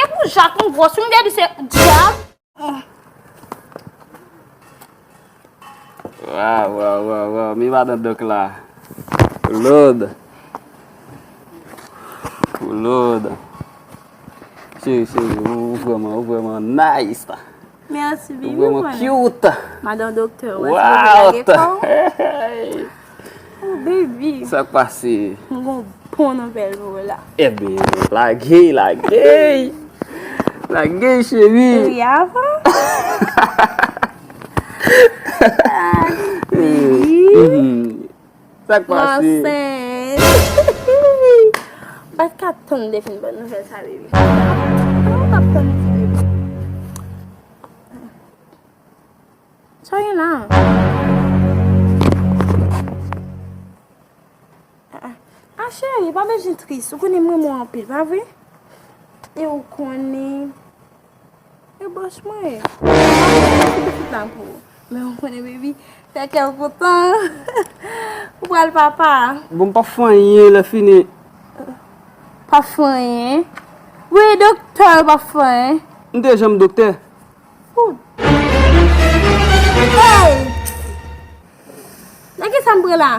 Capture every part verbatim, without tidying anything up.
E pou Jak m gwòs wi, m te di se dyab. Waw, waw, waw, waw. Men madan dòk la. Lòd. Lòd. Cheri, cheri, ou vrèman, ou vrèman nice. Mèsi, baby. Ou vrèman cute. Madan doktè, wè si w lage kò w. Hey. Oh, baby. Sa k pase? M gon bon nouvèl pou ou la. Ebyen, lage, lage. Lage, cheri. Wi, avan. Ah, baby. Mhm. Sa k pase? M ansent. M pa t ka tann de fin bon nouvèl sa, baby. Mwen pa t tann, baby. Sa w gen la? Ah, ah. Ah, cheri, pa bezwen tris. Ou konnen m renmen w anpil, pa vre? E ou konnen, e bòs mwen. Mwen pa konnen si pitit la pou ou. Men ou konnen, baby, fè kè w kontan. Ou pral papa. Bon, m p ap fè anyen lè fini. Pa fè anyen? Wi, doktè, ou pa fè anyen? M te janm doktè. Fout. Hey! Nan ki sa m pran la?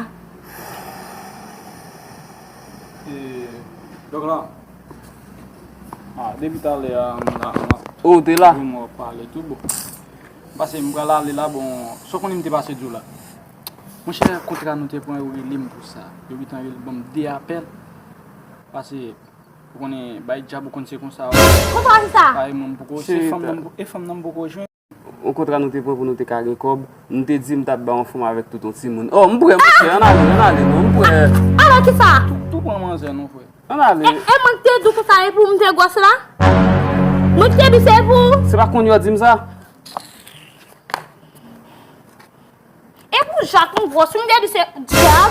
E, dòk la. Ah, depi talè a, m la, m ap... Oh, ou te la? Wi, m ap pale tou, bon. Pase m pral ale la, bon, sa w konnen m te pase di w la. Monchè, kontra nou te pran, yo rele m pou sa. Yo gentan rele, ban m de apèl. Pase, ou konnen, bay djab, ou konn se konsa. Kontra ki sa? Pare mwen, m poko, se fanm nan, e fanm nan m poko jwenn. Yon kontra nou te pran pou nou te ka gen kòb, nou te di m t ap ba yon fanm avèk tout yon timoun. Oh, m prè, monchè, ann ale, ann ale, non, m prè. Alò, ki sa? Tou, tou pran manzè, non, frè. Ann ale. E, e mwen k te di w konsa, e pou m te gwòs la? Mwen k te di se pou? Se pa kounye a w di m sa? E pou Jak m gwòs, m te di se dyab.